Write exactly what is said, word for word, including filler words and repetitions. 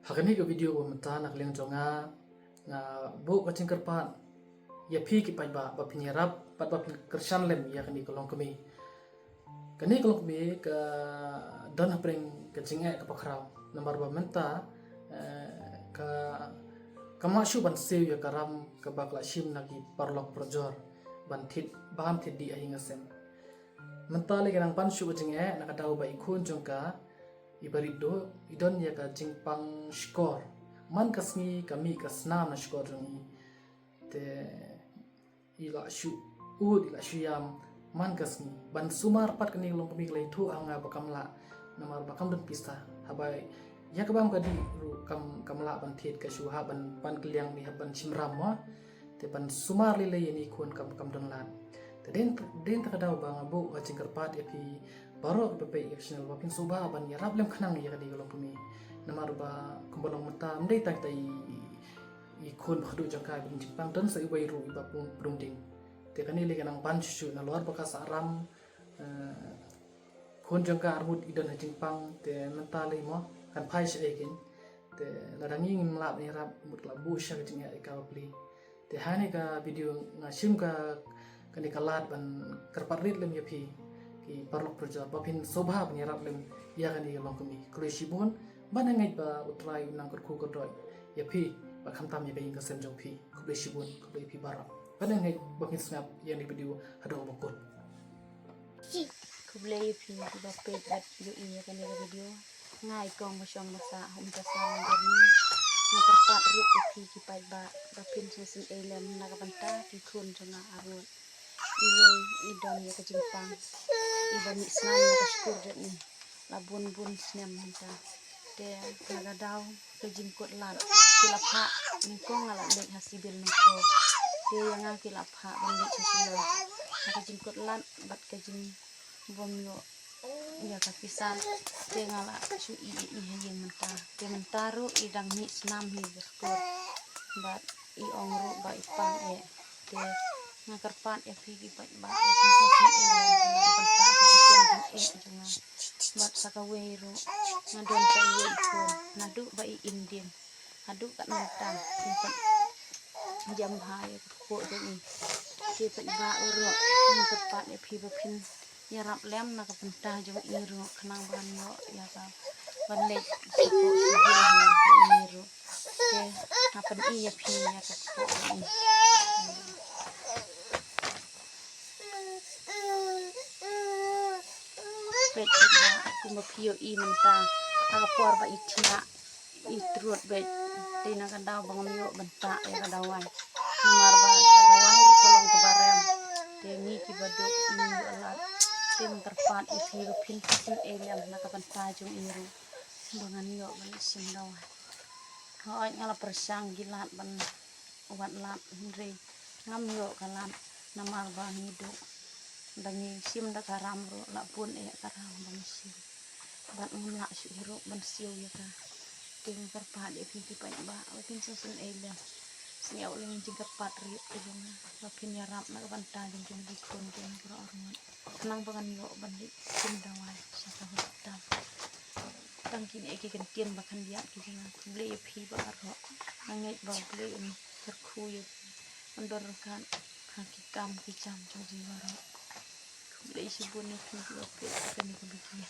Ha kane ka video ba mynta na ka liang jong nga, nga buh ka jingkyrpad ïa phi ki paidbah ba phin ïarap bad ba phin kyrshan lem ïa kane ka longkmie. Kane ka longkmie ka don hapdeng ka jingeh kaba khraw. Namar ba mynta, eh, ka, kam lah shuh ban siew ïa ka ram kaba ka la shim na ki paralok parajor ban thied bam thied dih ha ïing ha sem. Mynta lei ka nang pan shuh ka jingeh na ka daw ba i khun jong ka, i barit duh, i don ïa ka jingpang shkor. Man ka sngi ka mih ka snam na shkor jong i. Te i la shu ud, i la shu ïam man ka sngi. Ban sumar pat kane ka longkmie ka la ïathuh ha nga ba kam lah, namar ba kam don pisa. Haba ïa ka bam ka dih ruh kam, kam lah ban thied, ka shu hap ban pan kylliang ne hap ban shim ram mo. Te ban sumar lei lei ïa i khun kam, kam don lad. Te dei, dei na ka daw ba nga buh ka jingkyrpad ïa phi baroh kiba peit ïa ka channel ba phin sngewbha ban ïarap lem khnang ïa kane ka longkmie. Namar ba kumba long mynta ym dei tang ita i, i khun ba khadduh jong ka ba don jingpang, don sa iwei ruh iba pung pdung ding. Te kane lei ka nang pan shuh shuh nalor ba ka sah ram, eh, khun jong ka arngut i don ha jingpang, te mynta lei mo kan phai shaei kein. Te lada ngi ngim lah ban ïarap, mut ka la buh sha ka jingeh ïa ka bapli. Te ha kane ka video nga shim ka, kane ka lad ban kyrpad rit lem ïa phi ki paralok parajor ba phin sngewbha ban ïarap lem ïa kane ka longkmie. Khublei shibun, bad nga ngeit ba U Trai un nang kyrkhu kyrdoh ïa phi bad khamtam ïa ka ïing ka sem jong phi. Khublei shibun, khublei ïa phi baroh. Bad nga ngeit ba phin sngap ïa kane ka video haduh ba kut. Khublei ïa phi kiba peit bad ïohi ïa kane ka video. Nga i kong ba shong ba sah ha Umtasar, Nongkyrmen. Nga kyrpad rit ïa phi ki paidbah ba phin sngewsynei lem na ka bynta ki khun jong nga arngut. Iwei i don ïa ka jingpang, iba mih snam na ka skur jong i la bun bun snem mynta. Te na ka daw ka jingkut lad ki la phah, nyngkong nga la leit ha Civil Nongpoh. Te ïa nga ki la phah ban leit sha Shillong. Na ka jingkut lad bad ka jingbym ïoh ïa ka pisa, te nga la shu ïeh ïa i ha ïing mynta. Te mynta ruh i dang mih snam hi ka skur. Bad i ong ruh ba i pang eh. Te nga kyrpad ïa phi ki paidbah, ïa phi ki paidbah, ïa phi ki paidbah, ïa phi ki paidbah. Bad sa kawei ruh nga don sa iwei i khun, naduh ba i im dien haduh katne mynta, im pat jam bha ïa ka kpoh jong i. Ki paidbah baroh, nga kyrpad ïa phi ba phin ïarap lem na ka bynta jong i ruh, khnang ba ngan ïoh ïa ka ban leit sha kpoh sha jong i ruh. Te nga pyni ïa phi ïa ka kpoh jong i. Peit, kumba phi ïohi mynta, ha ka por ba i thiah, i trud beit. Te na ka daw ba ngam ïoh ban tah ïa ka dawai, namar ba ka dawai ruh ka long kaba rem. Te ngi kiba duk ngi ïoh lad. Te nga kyrpad ïa phi ba phin sngewsynei lem na ka bynta jong i ruh, ba ngan ïoh ban shim dawai. Hooid, nga la pyrshang ki lad ban wad lad, hynrei ngam ïoh ka lad, namar ba ngi duk, da ngi shim da ka ram ruh la bun eh ka ram ba ngi shim. Bad ngam lah shuh hi ruh ban siew ïa ka. Te nga kyrpad ïa phi ki paidbah ba phin sngewsynei lem. Sngewbha lem, jingkyrpad rit ka jong nga ba phin ïarap na ka bynta jong kine ki khun jong nga baroh arngut, khnang ba ngan ïoh ban leit shim dawai sha ka hospital. Tang kine ki kyntien ba khyndiat ki jong nga. Khublei ïa phi baroh. Nga ngeit ba U Blei un kyrkhu ïa phi, un don ryngkat ha ki kam ki jam jong phi baroh. Khublei shibun ïa phi kiba peit ïa kane ka video.